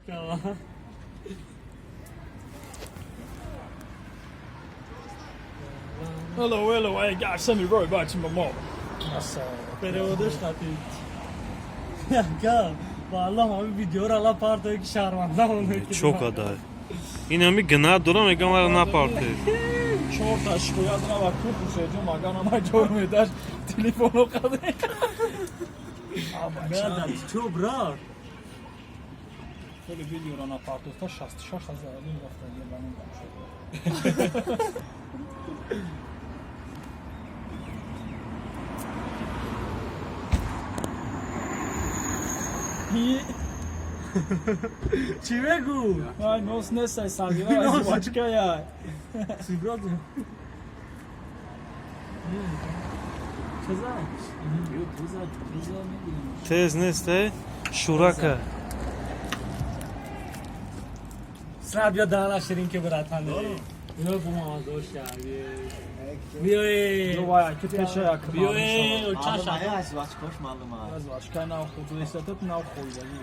Hello, hello, hey guys, send me right back to my mom. Перевод аш қатид. Яка, валлоҳ, ҳами видеоро ала партое, ки шарманда монад. Чо кадай? Ин ҳами гунаҳ дорам, мегам, мара напартед. Чорта шикоят рава ку Хуршедҷон, магар намай ҷор медаш телефоно қаде. Чо, брат? Хеле видеоро напартофта, 66 ҳазор одам рафта гирданин. Чӣ мегӯ? Ай, нос нестай, сагира жвачка я. Чӣ, брат? Чиза? Теза, теза мегирем. Тез нест, э? Шурака. Сра, бия, дана ширин ки, братан. Ино бумазо шави. Биёе. Ё вай, ки пеша як. Биёе, чаша. Аз вачкош маълум аст. Аз жвачка нав хӯрд, нав хӯрдагӣ.